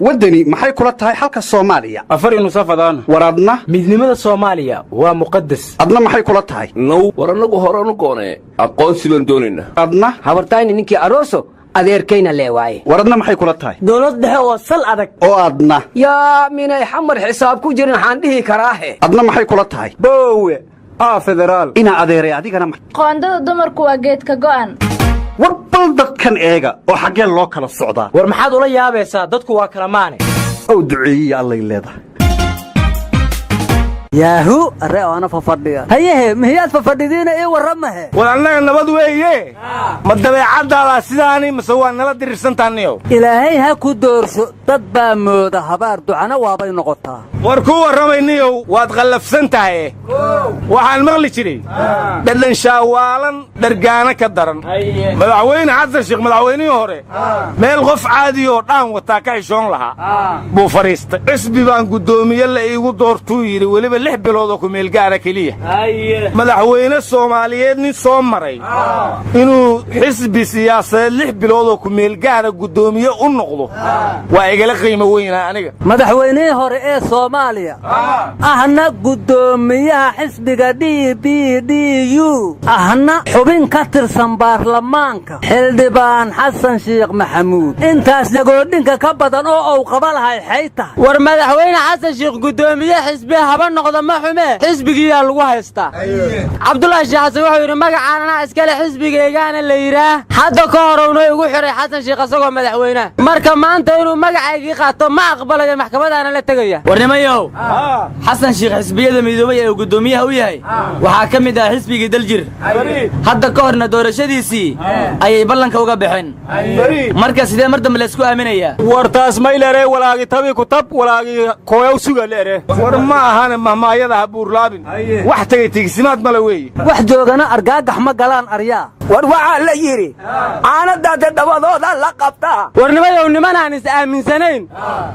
Waddani maxay kula tahay xalka Soomaaliya? Afar nusafadaan. War adna? Midnimada Soomaaliya waa muqadas. Adna maxay kula tahay? Now, war annagu horanu goonee aqoonsi baan doonaynaa. Adna? Habartayni ninkii aroso, adeerkayna lee waaye. War adna maxay kula tahay? Dowlad dhexe oo sal adag. Oo adna? Yaa, minay Xamar xisaab ku jirin waxaan dhihi karaahe. Adna maxay kula tahay? Boowe aa federaal. Inaa adeeray, adigana Qoondada dumarku waa geedka go'an. War bal dadkan eega oo xaggeen loo kala socdaa. War maxaad ula yaabaysaa? Dadku waa kala maane. Ow duceeyiya allay leedahay. Yaahu, arre oana fafadhiya. Hayehe, mihiyaad fafadhidiina? Ii warramahe. War annaga nabad weeye. Ma dabeecadaadaa sidaani mase waa nala dirirsantaaniyow? Ilaahay ha ku doorsho. Dad baa mooda habaar, ducana waabay noqotaa. War kuu warramayniyow, waad qallafsan tahaye. Waxaan maqli jiray dhadhan shaawaalan dhargaana ka daran. Madaxweyne Xasan Sheekh, madaxweynihii hore, meel qof caadiyoo dhaan wataa ka xishoon lahaa buu fadhiistay. Xisbi baan guddoomiye la iigu doortuu yidhi, weliba 6 bilood oo kumeelgaara keliya. Madaxweyne Soomaaliyeed nin soo maray inuu xisbi siyaasadeed 6 bilood oo kumeelgaara guddoomiye u noqdo waa igala qiimo weynaa aniga. Madaxweynihii hore ee Soomaaliya, ahna guddoomiyaha xisbiga DBDU, ahna xubin ka tirsan baarlamaanka, Xildhibaan Xasan Sheekh Maxamuud, intaas yagoodhinka ka badan oo uu qaba lahay xay tahay? War madaxweyne Xasan Sheekh guddoomiye xisbi haba noqdo, ma xume, xisbigiiyaa lagu haystaa. Cabdulaahi Sheekh Xasan wuxuu yidhi: "Magacaan anaa iskale, xisbigaygaana la yidhaah." Hadda ka horowna igu xidhay Xasan Sheekh asagoo madaxweynaha. Marka maanta inuu magacaygii qaato ma aqbalayo, maxkamadaana la tegaya. War nimayow, Xasan Sheekh xisbiyada midoobay ee uu guddoomiyaha u yahay waxaa ka mid ah xisbigii Daljir. Hadda ka horna doorashadiisii ayay ballanka uga baxeen. Marka sidee mar dambe laysku aaminayaa? War taas maylere, walaagi tabi ku tab, walaagi kooyaw suga leere. War ma ahane, mahmaayada ha buurlaabin. Wax tegay tigsimaad male weeye. Wax joogana argaagax ma galaan, aryaa. War waxaa la yidhi caanadaada dabadooda la qabtaa. War nimayow, nimanaan is aaminsanayn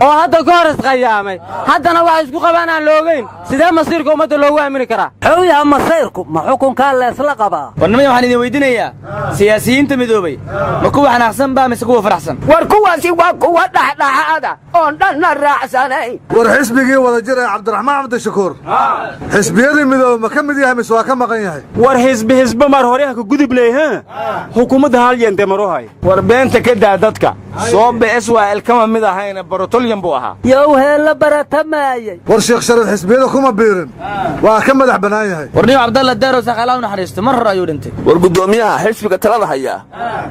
oo hadda ka hor isqayaamay, haddana wax isku qabaan aan loogayn, sidee masiirka ummadda loogu aamini karaa? Xowyaha masayrku ma xukunkaa leesla qabaa? War nimayo, waxaan idin weydiinayaa: siyaasiyiinta midoobay ma kuwa xanaaqsan baa mise kuwa faraxsan? War kuwaasi waa kuwa dhexdhexaada oon dhanna raacsanayn. War xisbigii Wadajir ee Cabdiraxmaan Cabdishakuur xisbiyadii midoobe ma ka mid yahay mise waa ka maqan yahay? War xisbi xisba mar hore ha ka gudubnay, ha xukuumadda halyente marohay. War beenta ka daa dadka. Soobe SYL kama mid ahayna, borotolyan buu ahaa. Yow heella baratamaayey. War Sheekh Shariif xisbiyada kuma biirin, waa ka madax bannaan yahay. War niyo, Cabdalla Daarow Sakhalaa u naxariisto, mar hore ayuu dhintay. War guddoomiyaha xisbiga talada haya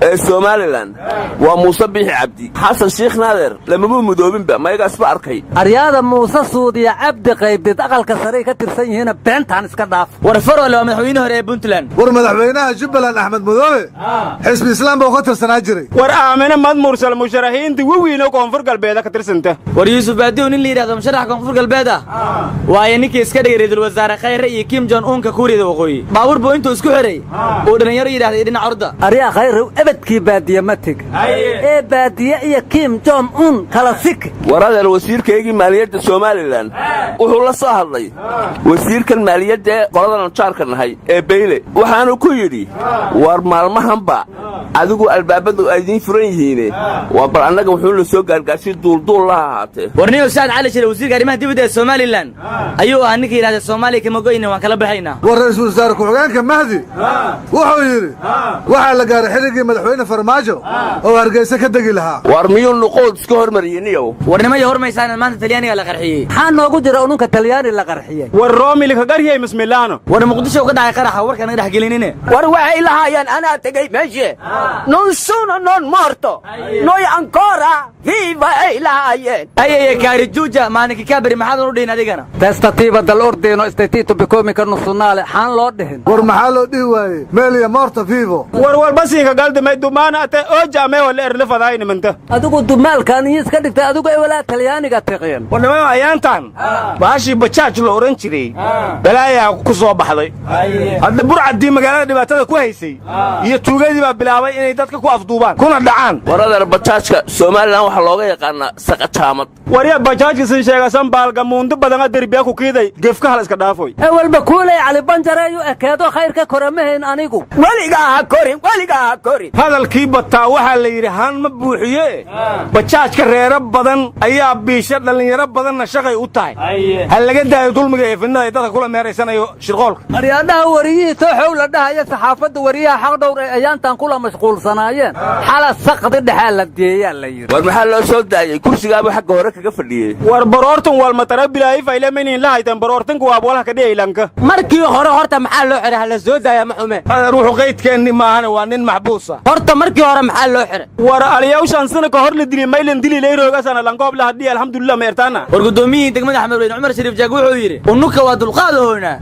ee Somaliland waa Muuse Biixi Cabdi. Xasan Sheekh Naader lamama mudoobinba, mayagaasba arkay. Aryaada, Muuse Suudiya Cabdi Qaybdid aqalka saray ka tirsan yihiina, beentaan iska dhaaf. War Farole waa madaxweyne hore ee Puntland. War madaxweynaha Jubbaland Axmed Madoobe xisbi Islaam buu ka tirsanaa jiray. War Aamine Mad Mursal musharaxiinta wawiino Koonfur Galbeeda ka tirsanta. War Yuusuf Baadiyow nin la yidhahdo, musharax Koonfur Galbeed ah waayo, ninkii iska dhigay ra'iisul wasaare Khayre iyo Kim Jong Unka Kuuriyada Waqooyi, baabuur buu intuu isku xidhay uu dhallinyaro yidhahday: "Dhinac orda." Aryaa, Khayrow ebedkii baadiye ma teg ee baadiye iyo Kim Jong Un kala sik. War adeer, wasiirkaygii maaliyadda Somaliland wuxuu la soo hadlay wasiirkan maaliyadda ee qoladan jaarka nahay ee Beyle. Waxaanu ku yidhi: "War maalmahanba adigu albaabadu ay idiin furan yihiine, waa bal annaga wuxuu la soo gaargaarsiy duulduul la ahaatee." War niyow, Sacad Cali Shire wasiirka arrimaha dibadda ee Somaliland ayuu ahaa ninka yidhahda: "Soomaaliya kama goyna, waan kala baxaynaa." War ra'iisul wasaare ku-xigeenka Mahdi wuxuu yidhi waxaa la gaaray xilligii Madaxweyne Farmaajo oo Hargeysa ka degi lahaa. War miyuu nuqood iska hormariyey niyow? War nimayo, hormaysaan, maanta Talyaaniga la qarxiyey. Maxaa noogu jira ununka Talyaani la qarxiyey? War Romili ka qarxiyey mis Milano? War Muqdisho ka dhacay qaraxa, warka naga dhex gelinine. War waxay lahaayeen, anaa tegey meeshe, "Non sono non morto, noi ancora viva" ay lahaayeen. Ayaya kaarijuuja maalinka kaberi, maxaadan u dhihin adigana? Testativa dall'ordine istituto bicomica nazionale, xaan loo dhihin? War maxaa loo dhihi waayey melia morto vivo? War walbasiinka galdamay dumaana ate ooja amee wala erlafadaay nimanta. Adigu dumaalkan iyo iska dhigtay, adigu ewalaa Talyaaniga tiqeen. War nimayo, ayaantan baashii bajaaj la odhan jiray balaayaa ku soo baxday. Hadda burcaddii magaalada dhibaatada ku haysay iyo tuugadii baa bilaabay inay dadka ku afduubaan kuna dhacaan. War adeer, bajaajka Somaliland waxaa looga yaqaanaa saqajaamad. Warya, bajaajkisin sheegasan baalgamuundo badanga derbiya ku kiiday, gefka hal iska dhaafoy. Ewelba kuulay Cali Banjareeyu ekeedo khayrka koramahayn anigu. Weligaa ha korin, weligaa ha korin. Hadalkii bataa waxaa la yidhi haan ma buuxiye. Bajaajka reero badan ayaa biisha, dhallinyaro badanna shaqay u tahay. Ha laga daayo dulmiga ee fidnada ay dadka kula meeraysanayo shirqoolka. Aryaadhaha, wariyihii Tooxow la dhahaya, saxaafadda wariyaha xaq dhowr ay ayaantan kula mashquulsanaayeen, xala saqdi dhexaa la geeyaa la yidhi. War maxaa loo soo daayey? Kursigaabuu xagga hore kaga fadhiyey. War baroortan walmatara bilaayi fayleminin lahaytan baroortanku waab walha kadhiyaylanka. Markii hore horta maxaa loo xihay? Hala soo daaya ma xume. Adeer, wuxuu qaydkeenni maahane, waa nin maxbuusa. Horta markii hore maxaa loo xihay? War aliyawshan sana ka hor la dili maylan dili leyroogasana lankoob la hadhiya, alxamdulillah, meertaana. War guddoomiyihii degmada Xamarweyne Cumar Shariif Jaag wuxuu yidhi: "Unnuka waa dulqaadahoynaa,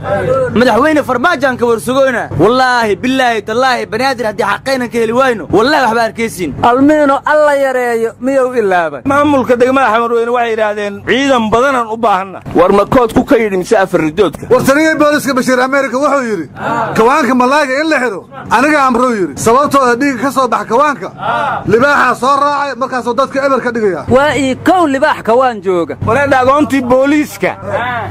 madaxweyne Farmaajoan ka warsugoynaa. Wallaahi, bilaahi, tallaahi, Banaadir haddii xaqaynan ka heli wayno, wallahi waxba arkaysiin." Almiino alla yareeyo miyuu ilaabay? Maamulka degmada Xamarweyne waxay yidhaahdeen ciidan badanaan u baahanna. War ma koodku ka yidhi mise afarridoodka? War taliyii booliska Bashiir Amerika wuxuu yidhi kawaanka malaayga in la xidho aniga amruu yidhi, sababtooda dhiigga ka soo bax kawaanka libaaxaa soo raacay, markaasuu dadka eber ka dhigaya. Waa ii kow libaax kawaan jooga. Wareedha, agoontii booliiska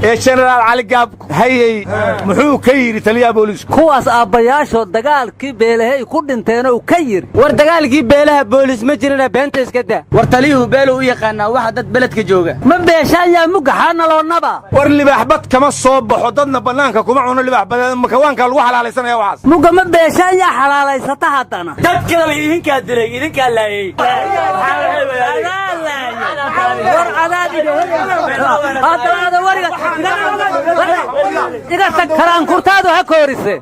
ee Jenaraal Cali Gaab hayey muxuu ka yidhi taliyaha booliisku? Kuwaas aabbayaashood dagaalkii beelahay ku dhinteenou ka yidhi. War dagaalkii beelaha booliis ma jirina, beenta iska daa. War taliyuhu beeluu u yaqaanaa waxa dad beledka jooga. Ma beeshaan yaa mugaxaana loonnaba. War libaax bad kama soo baxo, dadna bannaanka kuma cuno. Libaax badeed makawaankaa lagu xalaalaysanaya waxaas. Mugga ma beeshaan yaa xalaalaysata haddana? Dad kaleba idinkaa dilay, idinkaa laayey. War adaad iga tag, karaankurtaadu ha koorise.